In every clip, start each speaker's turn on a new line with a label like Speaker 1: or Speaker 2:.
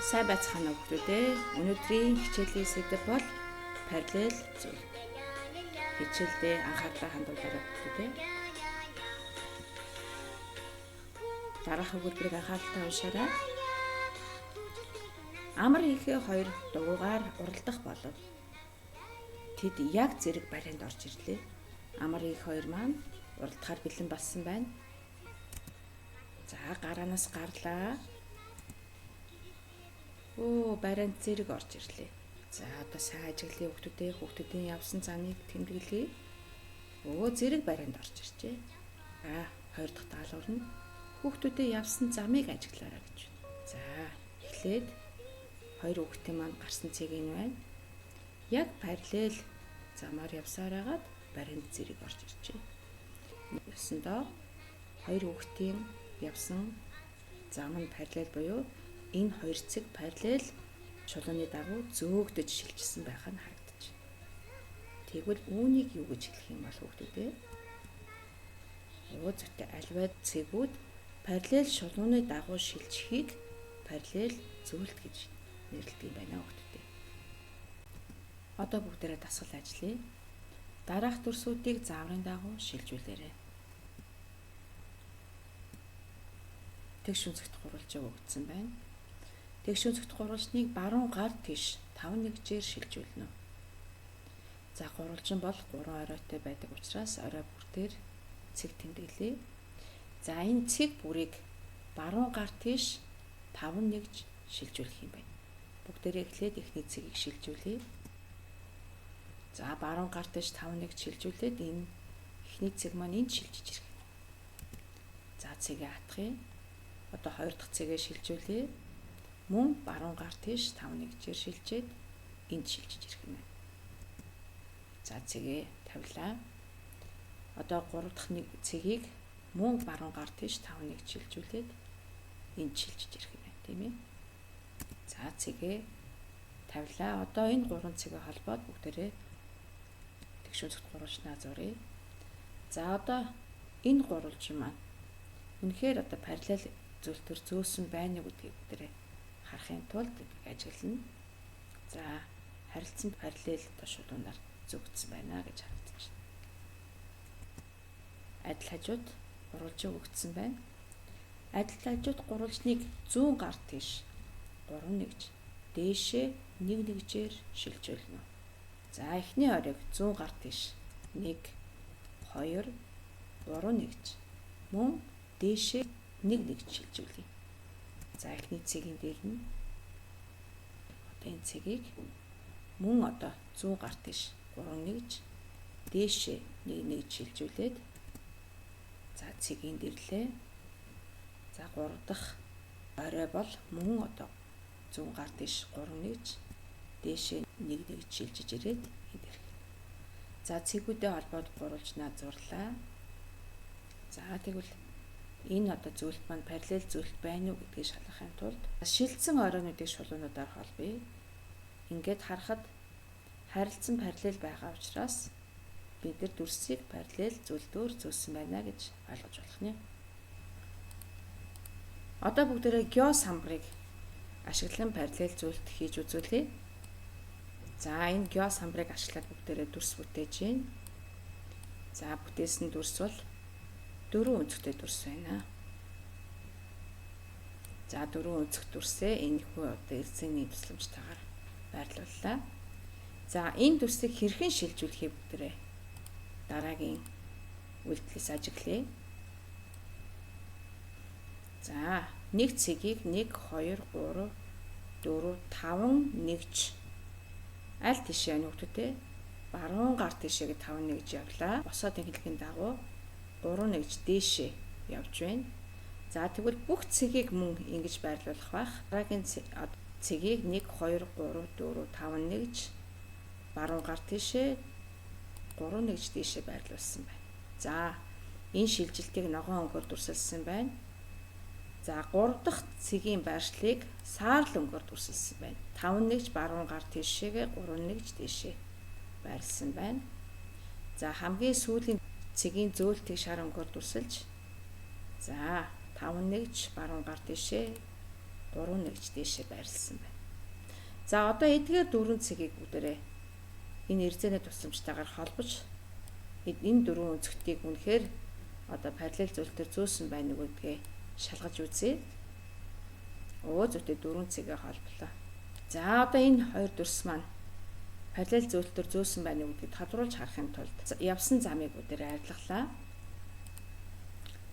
Speaker 1: Сайн байцгаана уу хүүхдүүдээ. Өнөөдрийн хичээлийн сэдэв бол параллел зүйлт. Хичээлдээ анхаарлаа хандуулаарай хүүхдүүдээ. Дараах өгүүлбэрийг анхааралтай уншаарай. Амар ихээ хоёр дугуйгаар уралдах болов. Тэд яг зэрэг барианд орж ирлээ. Амар их хоёр маань уралдахаар бэлэн болсон байна. За гараанаас гарлаа. Өө барианд зэрэг орж ирлээ. За одоо сайн ажиглая хүүхдүүдээ, хүүхдүүдийн явсан замыг тэмдэглэе. Өө зэрэг барианд орж иржээ. За хоёр дахь даалгавар нь хүүхдүүдээ явсан замыг ажиглаарай гэж байна. За эхлээд хоёр хүүхдийн маань гарсан цэг энэ байна. Яг параллел замаар явсаар хагаад барианд зэрэг орж иржээ. Явсандаа хоёр хүүхдийн явсан зам нь параллел буюу энэ хоёр цэг параллел чулууны дагуу зөөгдөж шилжсэн байх нь харагдаж байна. Тэгвэл үүнийг юу гэж хэлэх юм бол хүүхдүүдээ? Зүйтэй аливаа цэгүүд параллел шулууны дагуу шилжихийг параллел зөөлт гэж нэрлэдэг юм байна хүүхдүүдээ. Одоо бүгдээрээ дасгал ажиллая. Дараах дүрсүүдийг зааврын дагуу шилжүүлээрэй. Тэгш өнцөгт гурвалжин өгөгдсөн байна. Тэгш өнцөгт гурвалжныг баруун гар тийш 5-1-ээр шилжүүлнэ. За гурвалжин бол 3 оройтой байдаг учраас орой бүр дээр цэг тэмдэглэе. За энэ цэг бүрийг баруун гар тийш 5-1 шилжүүлэх юм байна. Бүгдээрээ эхлээд эхний цэгийг шилжүүлье. За баруун гар тийш 5-1 шилжүүлээд энэ эхний цэг маань энд шилжиж ирэх. За цэгээ атгая. Одоо хоёр дахь цэгээ шилжүүлье. Мөн баруун гар тийш 5-1-ээр шилжээд энд шилжиж ирэх юм байна. За цэгээ тавилаа. Одоо гурав дахь нэг цэгийг мөн баруун гар тийш 5-1 шилжүүлээд энд шилжиж ирэх юм байна, тийм ээ. За цэгээ тавилаа. Одоо энэ гурван цэгээ холбоод бүгдээрээ тэгш өнцөгт гурвалжнаа зуръя. За одоо энэ гурвалжин маань үнэхээр одоо параллел зүйлтөр зөөсөн байна уу гэдгийг бүгдээрээ харахын тулд ажиглана. За харилцан параллел одоо шулуунаар зөөгдсөн байна гэж харагдаж байна. Адил хажууд гурвалжин өгөгдсөн байна. Адил хажууд гурвалжныг зүүн гар тийш 3-1 дээшээ 1-1-ээр шилжүүлнэ. За эхний оройг зүүн гар тийш 1 2 3-1 мөн дээшээ 1-1 шилжүүлье. За эхний цэгийн дээр нь одоо энэ цэгийг мөн одоо зүүн гар тийш 3-1 дээшээ 1-1 шилжүүлээд за цэгийн дэрлээ. За 3 дахь орой бол мөн одоо зүүн гар тийш 3-1 дээшээ 1-1 шилжиж ирээд энд ирэх. За цэгүүдээ холбоод гурвалжнаа зурлаа. За тэгвэл энэ одоо зүйлт маань параллел зүйлт байна уу гэдгийг шалгахын тулд шилжсэн оройнуудыг шулуунуудаар холбоё. Ингээд харахад харилцан параллел байгаа учраас бид нар дүрсийг параллел зүйлтөөр зөөсөн байна гэж ойлгож болох нь. Одоо бүгдээрээ гео самбарыг ашиглан параллел зүйлт хийж үзүүлье. За энэ гео самбарыг ашиглаад бүгдээрээ дүрс бүтээж байна. За бүтээсэн дүрс бол 4 өнцөгтэй дүрс байна. За 4 өнцөг дүрсээ энэхүү одоо эрзэний тусламжтайгаар байрлууллаа. За энэ дүрсийг хэрхэн шилжүүлэхийг бүгдээрээ дараагийн үйлдэлээс ажиглая. За нэг цэгийг 1 2 3 4 5 1 аль тийшээ нүгтээ баруун гар тийшээ 5 1 явлаа. Босоод хэлгийн дагуу 3-1 дээшээ явж байна. За тэгвэл бүх цэгийг мөн ингэж байрлуулах байх. Дараагийн цэгийг 1 2 3 4 5 1 баруун гар тийшээ 3-1 дээшээ байрлуулсан байна. За энэ шилжилтийг ногоон өнгөөр дүрсэлсэн байна. За 3 дахь цэгийн байршлыг саарл өнгөөр дүрсэлсэн байна. 5-1 баруун гар тийшээгээ 3-1 дээшээ байрлсан байна. За хамгийн сүүлийн цэгийн зөөлтийг шар өнгөөр дүрсэлж за 5-1 баруун гар тийшээ 3 нэгж дээшээ байрлсан байна. За одоо эдгээр дөрвөн цэгийг бүгдээрээ энэ эрзээний тусламжтайгаар холбож энэ дөрвөн өнцгтийг үнэхээр одоо параллел зүйлтээр зөөсөн байна уу гэдгээ шалгаж үзье. Өө зүйтэй дөрвөн цэгээ холболоо. За одоо энэ хоёр дүрс маань параллел зүйлтээр зөөсөн байна уу гэдгийг тодруулж харахын тулд явсан замыг бүгдээрээ арилгалаа.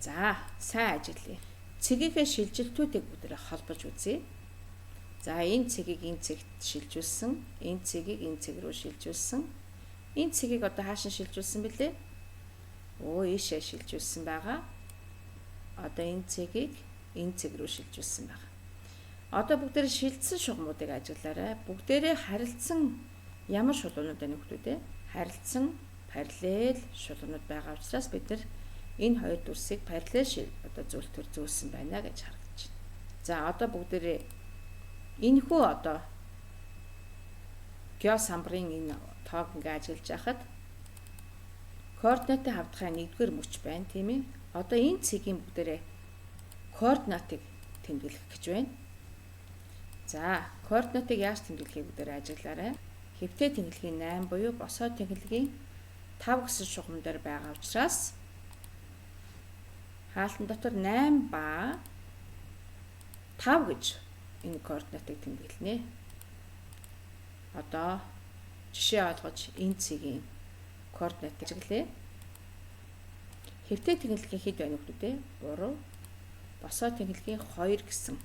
Speaker 1: За сайн ажиллая. Цэгийнхээ шилжилтүүдийг бүгдээрээ холбож үзье. За энэ цэгийг энэ цэгт шилжүүлсэн, энэ цэгийг энэ цэг рүү шилжүүлсэн. Энэ цэгийг одоо хаашаа шилжүүлсэн бэлээ? Өө ийшээ шилжүүлсэн байгаа. Одоо энэ цэгийг энэ цэг рүү шилжүүлсэн байгаа. Одоо бүгдээрээ шилжсэн шугамуудыг ажиглаарай. Бүгдээрээ харилцсан ямар шулуунууд байна хүмүүс ээ? Харилцсан параллел шулуунууд байгаа учраас бид нар энэ хоёр дүрсийг параллел одоо зүйлтөр зөөсөн байна гэж харагдаж байна. За одоо бүгдээрээ энэхүү одоо геосамбарын энэ тоог ингээ ажиглаж байхад координатын хавтгай нэгдүгээр мөч байна, тийм ээ. Одоо энэ цэгийн бүгдээрээ координатыг тэмдэглэх гэж байна. За, координатыг яаж тэмдэглэхийг бүгдээрээ ажиглаарай. Хэвтэй тэнхлэгийн 8 буюу босоо тэнхлэгийн 5 гэсэн шугам дээр байгаа учраас хаалтан дотор 8 ба 5 гэж энэ координатыг тэмдэглэнэ. Одоо жишээ олгож энэ цэгийн координатыг ажиглая. Хэвтэй тэнхлэгийн хэд байна вэ гэдэг? 3. Босоо тэнхлэгийн 2 гэсэн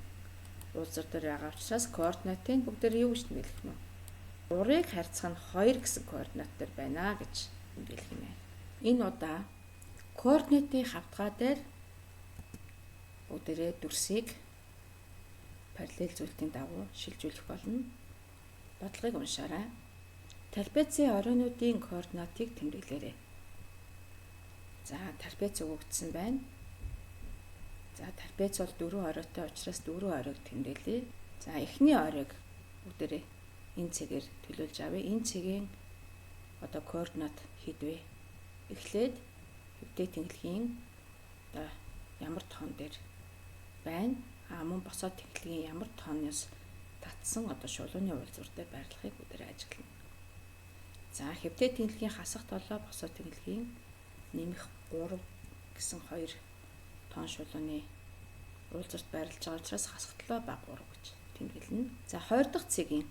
Speaker 1: уулзар дээр байгаа учраас координатыг бүгдээр юу гэж тэмдэглэх нь вэ? 3-ыг харьцах нь 2 гэсэн координат дээр байна гэж тэмдэглэх юм байна. Энэ удаа координатын хавтгай дээр бүгдээрээ дүрсийг параллел зүйлтийн дагуу шилжүүлэх болно. Бодлогыг уншаарай. Трапецийн оройнуудын координатыг тэмдэглээрэй. За, трапец өгөгдсөн байна. За, трапец бол дөрвөн оройтой учраас дөрвөн оройг тэмдэглэе. За, эхний оройг бүгдээрээ энэ цэгээр төлөөлж авъя. Энэ цэгийн одоо координат хэд вэ? Эхлээд хэвтэй тэнхлэгийн одоо ямар тоон дээр байна? А мөн босоо тэнхлэгийн ямар тооноос татсан одоо шулууны уулзвар дээр байрлахыг бүгдээрээ ажиглана. За, хэвтэй тэнхлэгийн хасах 7, босоо тэнхлэгийн нэмэх 3 гэсэн хоёр тоон шулууны уулзварт байрлаж байгаа учраас хасах 7 ба 3 гэж тэмдэглэнэ. За, хоёр дахь цэгийн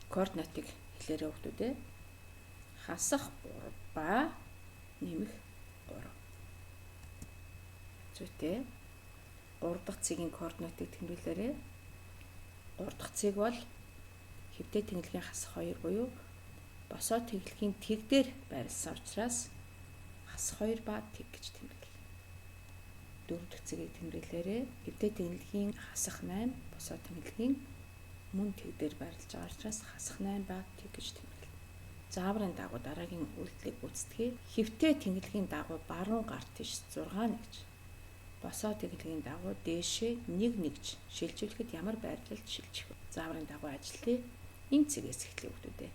Speaker 1: координатыг хэлээрэй хүмүүс ээ. Хасах 3 ба нэмэх 3. Зүйтэй. 3 дахь цэгийн координатыг тэмдэглээрэй. 3 дахь цэг бол хэвтэй тэнхлэгийн хасах 2 буюу босоо тэнхлэгийн тэг дээр байрласан учраас хасах 2 ба тэг гэж тэмдэглэнэ. 4 дахь цэгийг тэмдэглээрэй. Хэвтэй тэнхлэгийн хасах 8, босоо тэнхлэгийн мөн тэг дээр байрлаж байгаа учраас хасах 8 ба тэг гэж тэмдэглэнэ. Зааврын дагуу дараагийн үйлдэлийг гүйцэтгэе. Хэвтэй тэнхлэгийн дагуу баруун гар тийш 6 нэгж, босоо тэнхлэгийн дагуу дээшээ 1 нэгж шилжүүлэхэд ямар байрлалд шилжих вэ? Зааврын дагуу ажиллая. Энэ цэгээс эхлэе хүмүүдээ.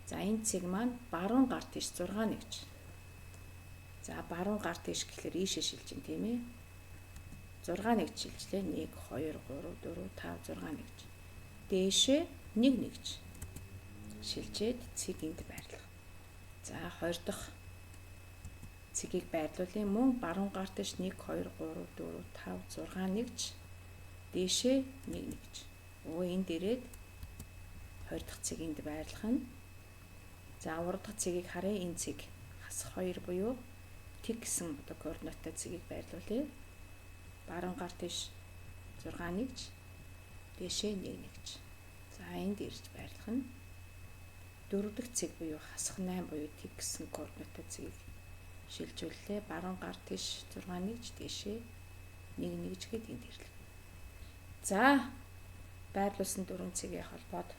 Speaker 1: За, энэ цэг маань баруун гар тийш 6 нэгж. За, баруун гар тийш гэхлээр ийшээ шилжин, тийм ээ. 6 нэгж шилжлээ. 1 2 3 4 5 6 нэгж. Дээшээ 1 нэгж шилжээд цэг энд байрлах. За, хоёр дахь цэгийг байрлуулъя. Мөн баруун гар тийш 1 2 3 4 5 6 нэгж, дээшээ 1 нэгж. Өө энд ирээд хоёр дахь цэг энд байрлах нь. За, гурав дахь цэгийг харъя. Энэ цэг хасах 2 буюу тэг гэсэн одоо координаттай цэгийг байрлуулъя. Баруун гар тийш 6 нэгж, дээшээ 1 нэгж. За, энд ирж байрлах нь. Дөрөв дэх цэг буюу хасах 8 буюу тэг гэсэн координаттай цэгийг шилжүүллээ. Баруун гар тийш 6 нэгж, дээшээ 1 нэгж гээд энд ирлээ. За, байрлуулсан дөрвөн цэгээ холбоод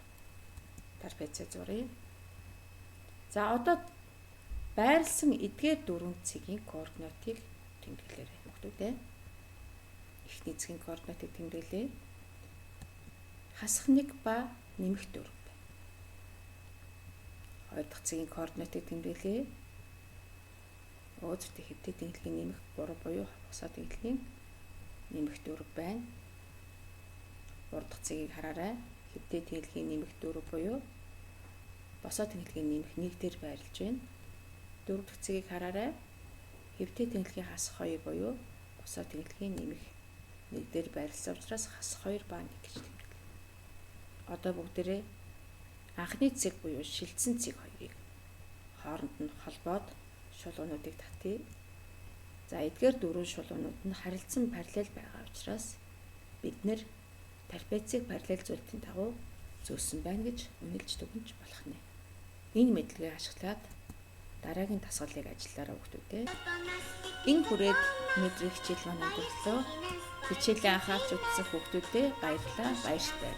Speaker 1: трапецээ зуръя. За, одоо байрлсан эдгээр дөрвөн цэгийн координатыг тэмдэглээрэй хүмүүдээ. Эхний цэгийн координатыг тэмдэглэе. Хасах 1 ба нэмэх 4 байна. Хоёр дахь цэгийн координатыг тэмдэглэе. Өөзөртэй хэвтэй тэнхлэгийн нэмэх 3 буюу босоо тэнхлэгийн нэмэх 4 байна. 3 дахь цэгийг хараарай. Хэвтэй тэнхлэгийн нэмэх 4 буюу босоо тэнхлэгийн нэмэх 1 дээр байрлаж байна. 4 дахь цэгийг хараарай. Хэвтэй тэнхлэгийн хасах 2 буюу босоо тэнхлэгийн нэмэх 1 дээр байрласан учраас хасах 2 ба 1 гэж тэмдэглэнэ. Одоо бүгдээрээ анхны цэг буюу шилжсэн цэг хоёрыг хооронд нь холбоод шулуунуудыг татъя. За, эдгээр дөрвөн шулуунууд нь харилцан параллел байгаа учраас бид нар трапецийг параллел зөөлтийн дагуу зөөсөн байна гэж үнэлж дүгнэж болох нь. Энэ мэдлэгээ ашиглаад дараагийн дасгалыг ажиллаарай, хүүхдүүдээ. Энэ хүрээд өнөөдрийн хичээл маань өндөрлөө. Хичээлээ анхаарч үзсэн хүүхдүүдээ баярлалаа. Баяртай.